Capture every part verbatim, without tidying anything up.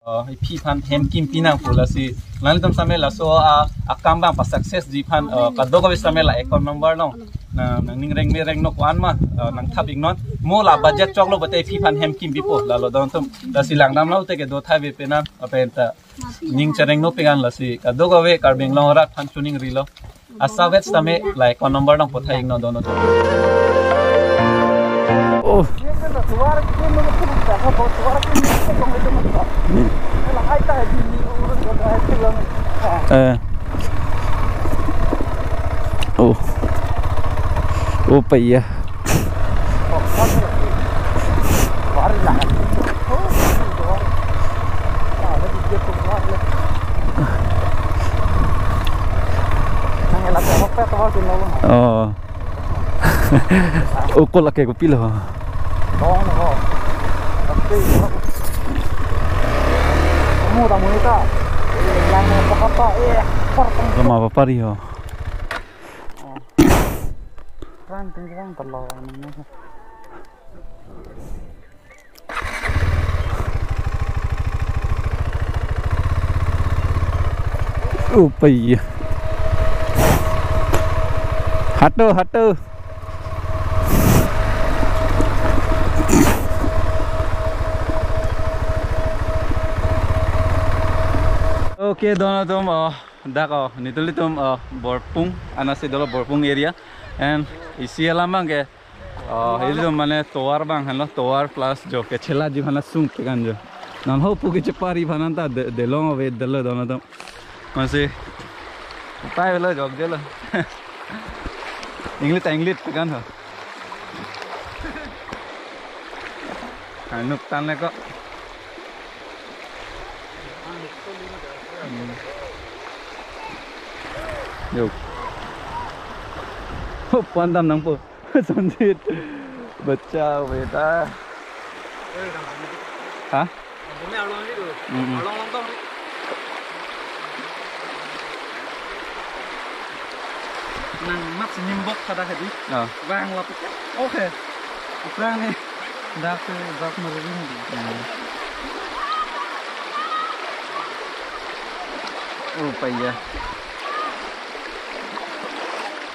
Uh, iphi aphan hem kimpi nangpo lasi. Nanglitum sitame laso a, akam abang pa success ji aphan, uh, kadokave sitame la account number along nang, nangning rengme rengno ko-an ma, uh, nangthap iknon. Mo la budget choklo pulote iphi aphan hem kimpipo lalo don atum. Lasi langdamlo te kedo thai ave pe nang, lapen ta ning cherengno pe kan lasi. Kadokave Karbi Anglong arat aphan chuning rilo. Asavet sitame la account number nangpathai iknon don atum. Oh. Eh. Oh. Oh, paya. Oh. Ukol lake kopilo. Lama apa pari ho. Rang ting rang talo. Upaya. Hato, hato. Okay, don atum, oh, dak, oh, netum ilitum, oh, Borpung, anasi dolo Borpung area, and isi alam abang ke, oh, ilitum mane tovar abang henlo, tovar plus jo kechela ji aphan sung ke kan jo. Nang ho pu kechepari aphan anta de, delong ave dolo don atum. Masi. Pai velo jok jelo. Inglit inglit kan ho. Anuk tan le ko. Hmm. Yo. Ho, pandam nangpo. Sanjit. Bachao beta. Ha? Mm-mm. Nang mat si nimbok kada hadi. Ah. Bang lapit ya. Okay. Bang ni. Dak tu, dak meruling di. Hmm. Oh, paya.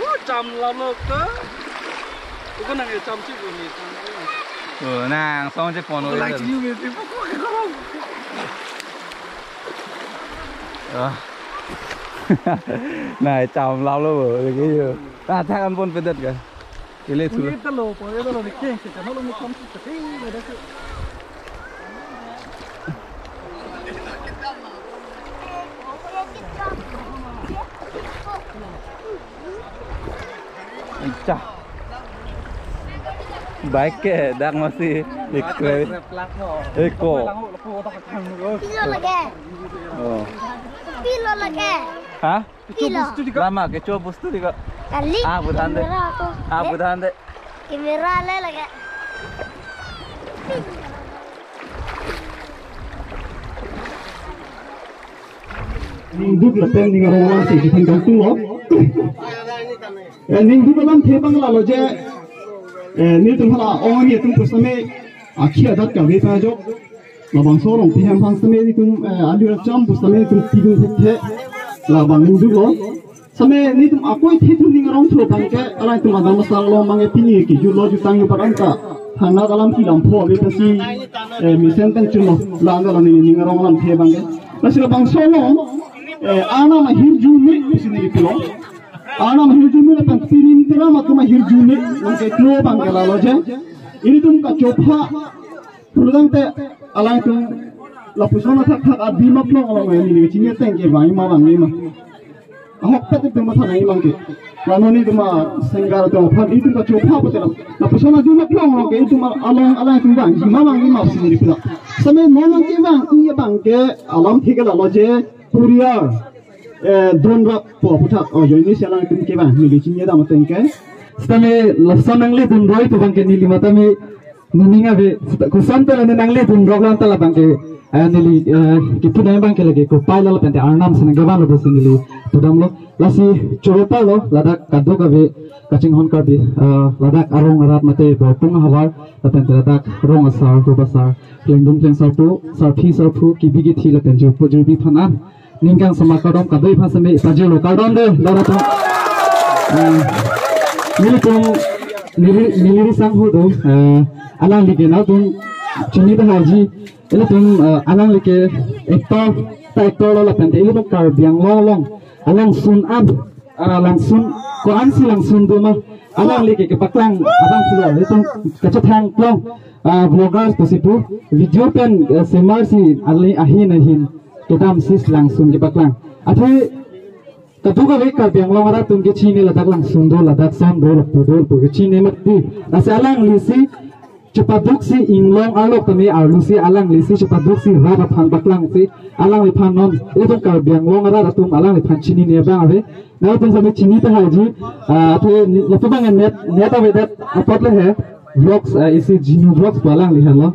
Oh, cham lamok tu. Bukan nang cham sih, bukan ni, cham. Oh, nang song je pon. Bukan udah. Nang sih, bukan, bukan, bukan. Ah. Nang cham lamlo bo, lagi yo. Ah, thak an pon pedet ka. Ile thu. Ini talo, pon talo ni keng, kita nolo ni cham sih, tapi ada sih. Aicha. Bike ke dak masi ikre. Eko. Pilo lake. Oh. Pilo lake. Ha? Pilo. Lama kecho bostu di ko. Kali. Ah, budhan de. Camera ako. Ah, budhan de. Camera le lake. Ning duk lapen ning arong alam si kithan kangtung lo. Eh, ning duk alamthe abang lalo je. Eh, netum hala ong ani atum pusitame akhi adat kave pajok. Labangso arong pi hem aphan sitame netum, eh, alu acham pusitame netum pidun thekthe. Labang ning duk lo. Sitame netum akoi the atum ning arong thu abang ke, alangtum adam asar lo abang ke pini kejut lo jutang yo paranta. Thangnat alam kelam pho ave pensi, eh, mesen pen chun lo. La anda la ning, ning arong alamthe abang ke. Lasi labangso lo, eh, arnam ahirjume pensi neli pulo. Arnam ahirjume lapen pirim tiram atum ahirjume, nang ke klo abang ke lalo je. Ilitum kachopha, pulotangte alangtum lapuson athak thak adim aplong along neli chini ateng ke vangji ma vangji ma. Ahokpet itum matha nangji abang ke. Lalo netum a-singer atum aphan itum kachopha pulote la, lapuson adim aplong along ke itum along alangtum vangji ma vangji ma pusi neli pulo. Sitame non along kevangji abang ke alamthe ke lalo je Korea, eh, donrap po aputhak. Oh, join ni si alangtum kevang neli chini dam ateng ke. Sitame lason nangledun roi pu abang ke neli matha me nening ave, koson ta la ne nangledun rok lang ta labang ke Eh, neli, eh, kipu nai abang ke lake kopai lo lapen te arnam si nangkevan lo pusi neli pudamlo. Lasi choro palo ladak kadokave kachinghon Karbi, eh, ladak arong arat mate borpung ahavar lapen te ladak rong asar, hup asar, klengdun klengsarpo, sarpi sarpo, kibi kithi lapen jirpo jirpi aphan an, ningkang sama kardom kadokave aphan seme pajirlo, kardom de, dara to. Eh, nelitum, neli, neli risang ho do, eh, alangli ke nangtum chini tahai ji, ilitum, eh, alangli ke actor, ta actor lo lapen te ilitum Karbi Anglong along alangsun an, ah, langsun, ko-ansi langsun do ma, alangli ke kepaklang abang pulo, ilitum kachethang klong, ah, vloggers pusi pu, video pen, eh, semar si ali ahin ahin kedam si langsun kepaklang. Athe kadokave Karbi Anglong arat atum ke chini ladak langsun do, ladak son do, lapu do, lapu ke chini mati. Lasi alangli si chepaduk si inglong arlo tame arlo si alangli si chepaduk si rat aphan paklang si alangliphan non ilitum Karbi Anglong arat atum alangliphan chinine abang ave. Nangtum seme chini tahai ji, ah, athe ni, lapu abang net, net avedet apot le he. Vlogs, ah, isi Jinu Vlogs pu alangli henlo.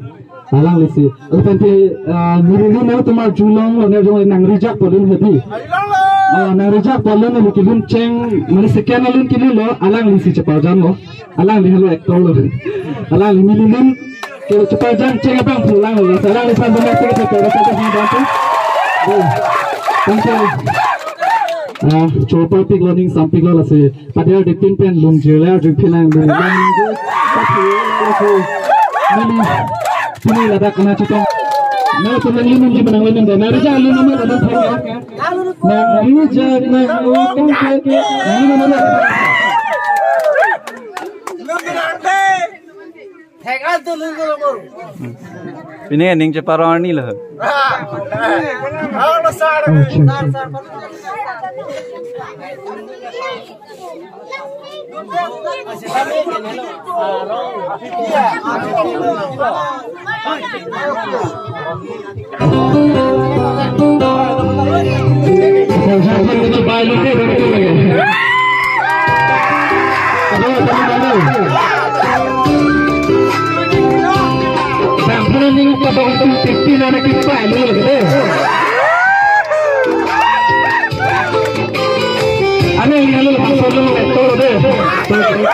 Alangli si. Lapen te, ah, neli lun nangtum arjulong lo ne jong nangrijak po lun hedi. Ah, nangrijak po lun neli kelun cheng, mane second alun kelun lo, alangli si cheparjan lo. Alangli henlo actor lo. Alangli neli lun ke cheparjan cheng abang pulang lo. Alangli san bama se ke te pera sa ke han dan tu. Oh. Thank you. Ah, choro parpiklo, ning sampiklo lasi. Pader de pin pen lun jir le arju pin lang lun lang lun. Neli, neli ladak kena chetong. Nangtum nangli nunji menang lun nang. Nangrijak lun nama ladak thang ya. Nangrijak nang ukang ke. Nangli nama ladak. Thek an tu lun ko lo. Pini ning cheparong arni lo. Ah, ah, sar. Sar, sar. Ane, ane, ane, ane, ane, ane, ane.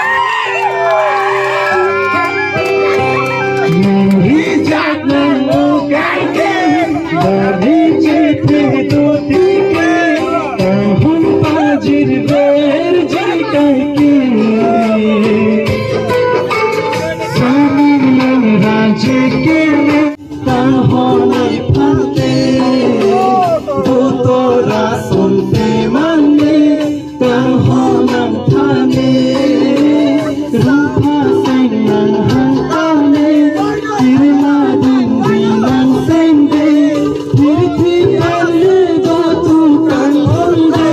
Nangrijak nang ukang ke, bari chiti do tike, tahun pajir verji kaike. Saming nang raje ke. Tang honai phante, buto rason te mane, tang honang thane, rupa seng nang hang tane, kirma ding ding nang seng de, pirthi pale do tu kan honde.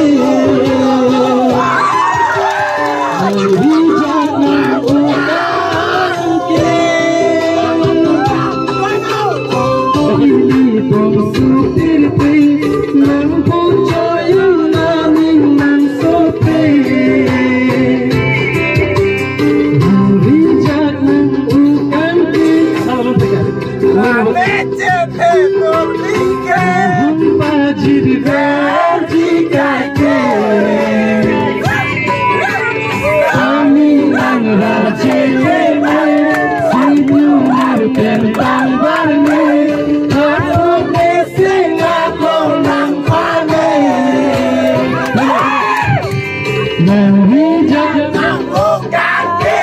Rijak nang ukang ke.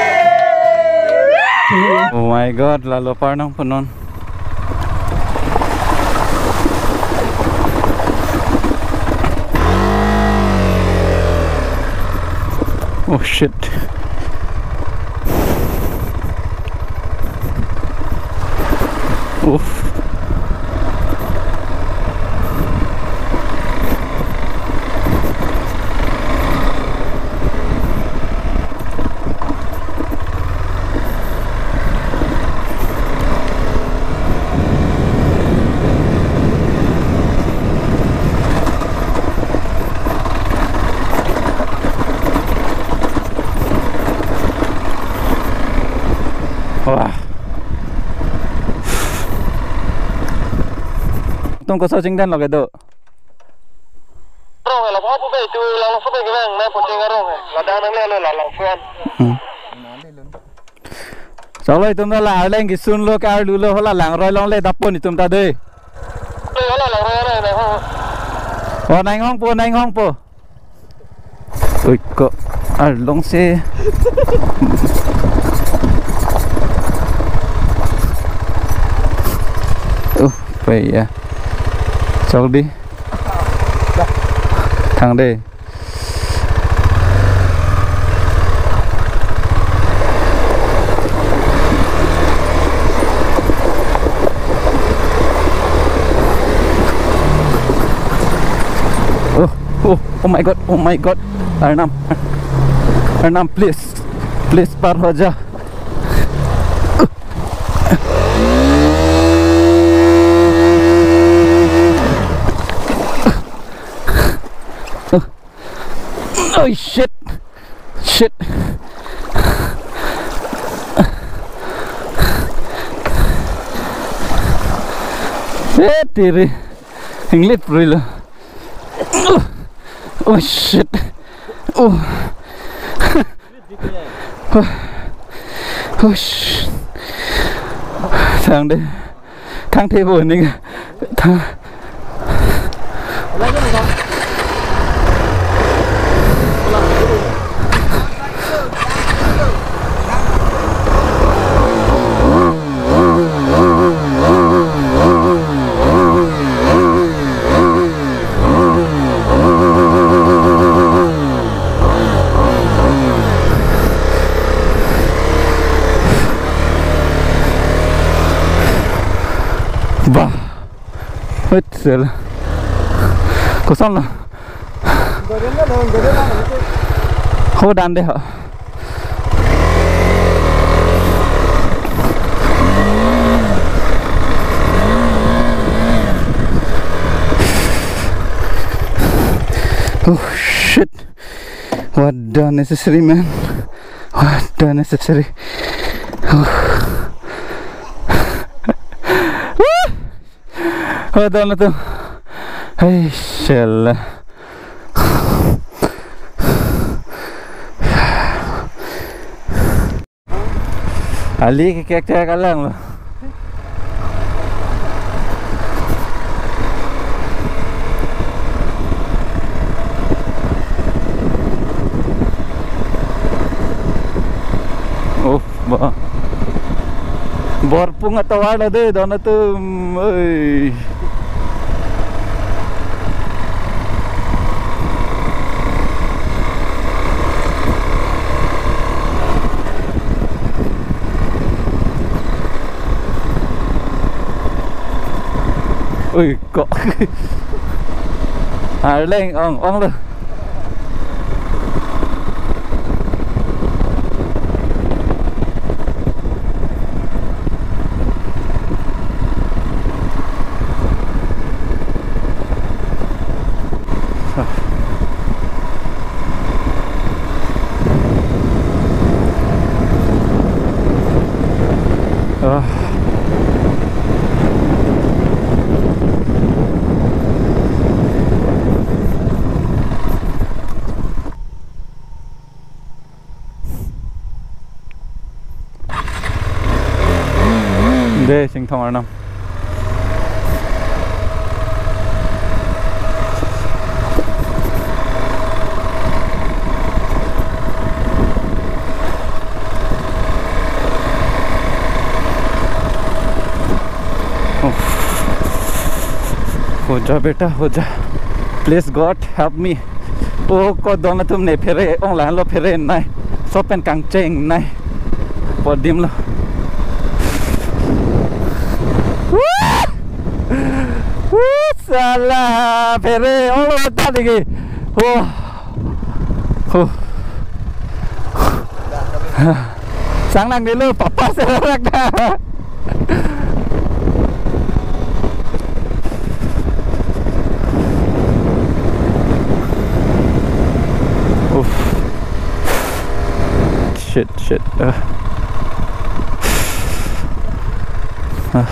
Oh my God, lalo par nang punon. Oh shit. Oof. Wah. Tum koso chingdan lo kedo? Rong la pho pu ke tu lang so ke bang na posting rong la dang nang le lo la lang suan. Hmm. Chalo itum ta la Arleng kesun lo, ke arlu lo, hala langroi longle dapon itum ta dei. Lo hala langroi na ho. Oh, nang hong po, nang hong po. Ui, ko arlong si. Uh, paya. Chok dei. Thang dei. Oh, oh, oh my God, oh my God. Arnam. Arnam, please. Please, par ho ja. Oh shit. Shit. Eh, tiri. Inglip rilo. Oh shit. Oh. Oh shit. Thang dei. Thang the bo ning. Thang. Bah. Wait, sel. Koson lo? Ho dan dei ho. Oh shit. What the necessary, man? What the necessary? Oh. Oh, dona tu. Hei, shell. Ali ke kek kek alang lo. Oh, ba. Borpung atovar lo dei, dona tu, oi. Ui, kok. Arleng ong, ong lo. Ah. Dei, Sinthong arnam. Uff. Ho ja beta, ho ja. Please God, help me. Oh, ko dona tum ne phere, ong lahenlo phere nai. Laso pen kangchengnei. Podim lo. Woo! Woo, sala, phere, ong lo ta digi. Woo. Woo. Sang nang dilo, papa serak dah. Uff. Shit, shit. Ah. Ah.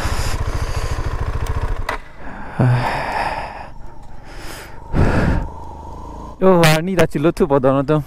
Ah. Oh, arni ta chiluthupo don atum.